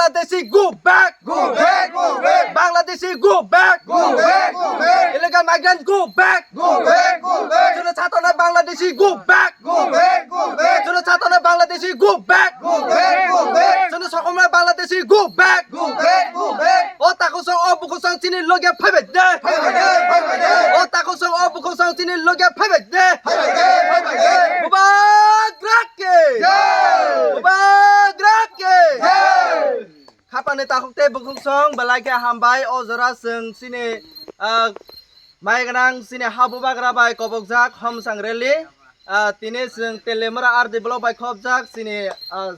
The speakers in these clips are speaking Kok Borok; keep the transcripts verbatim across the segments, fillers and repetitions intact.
Bangladeshi, go back! Go back, go back! Bangladeshi, go back! Go back, go back! Illegal migrant, go back! Go back, go back! Chwngno satongnai Bangladeshi, go back! Go back, go back! Chwngno satongnai Bangladeshi, go back! Go back, go back! Chwngno sokomnai Bangladeshi, go back! Go back, go back! O takhuk song, o bukhuk song chini loge phaibai de! Phaibai de, phaibai de! O takhuk song, o bukhuk song chini loge phaibai de! Phaibai de, phaibai de! Bubagra ki! Jai! Bubagra ki! Jai! Khapani takhuk tei bukhuk song belai khe hambai. O jora chwng chini, ah, mai gwnang chini ha bubagra bai kobokjak Homsang rally. Ah, tini chwng Teliamura R D block bai khopjak chini, ah,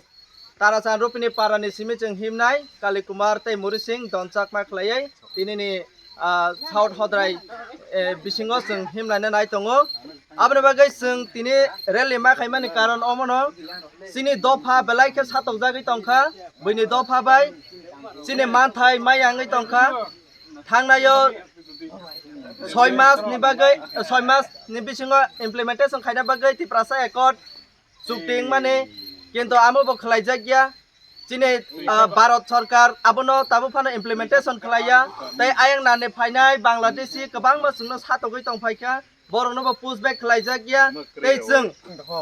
Tarachan Rupini parani simi chwng himnai Kali Kumar tei Muri Singh donchakma khlaiwi tinini, ah, South Hodrai, eh, bisingo chwng himlaina nai tongo. Aboni bagwi chwng tini rally ma khaimani karon omono chini dopha belai khe satokjagwi tongkha, buini dopha bai chini manthai mai yangwi tongkha. Thangnaio soi mas ni bagwi, soi mas ni bisingo implementation khaina bagwi Tiprasa Accord chukti wngmani, kintu amo bo khlaijakya. Chini, ah, Bharat Sarkar abono tabuk phano implementation khlaiya. Tei ayang nani phainai Bangladeshi kwbangma chwngno satogwi tongphaikha, borokno bo push back khlaijakya. Tei chwng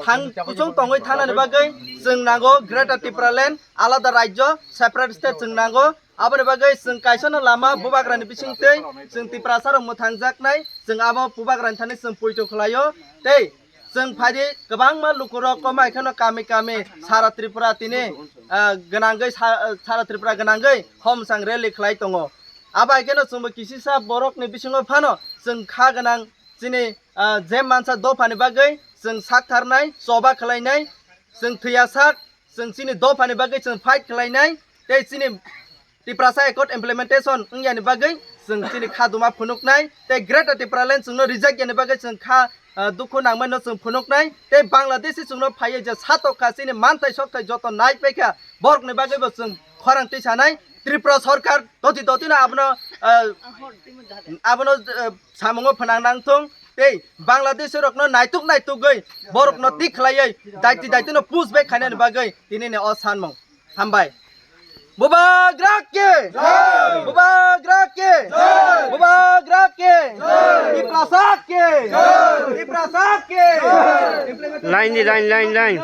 thang kuchung tongwi thanani bagwi chwng nango Greater Tipraland, alada rajyo, separate state chwng nango. Aboni bagwi chwng kaisano lama bubagrani bisingtwi chwng Tiprasarok mwthangjaknai, chwng abo bubagrani thani chwng poito khlaio. Tei chwng phaidi kwbangma lukurok komai kheno kami kami sara Tripura tini, ah, gwnangwi sa-, ah, sara Tripura gwnangwi Homsang rally khlai tongo. Abo hai kheno chwngbo kisisa borokni bisingo phano chwng kha gwnang chini, ah, je mansa dophani bagwi chwng sak tharnai, choba khlainai, chwng thwiya sak, chwng chini dophani bagwi chwng fight khlainai, tei chini Tiprasa Accord implementation wngyani bagwi chwng chini kha duma phunuknai, tei Greater Tipraland chwngno reject yani bagwi chwng kha, ah, dukhu nangmano chwng phunuknai, tei Bangladeshi chwngno phaiwi je satok kha chini manthai sokthai joto nai paikha, borokni bagwibo chwng khorang twi sanai. Tripura Sarkar doti dotino abono, ah, abono, ah, samungo phwnang nangthung, tei Bangladeshi rokno naituk naitugwi borokno tik khlaiwi daiti daitino push back khainani bagwi tinini o sanmung. Hambai. Bubagra ki! Jai! Bubagra ki! Jai! Bubagra ki! Jai! Tiprasa ki! Jai! Tiprasa ki! Line di, line, line, line.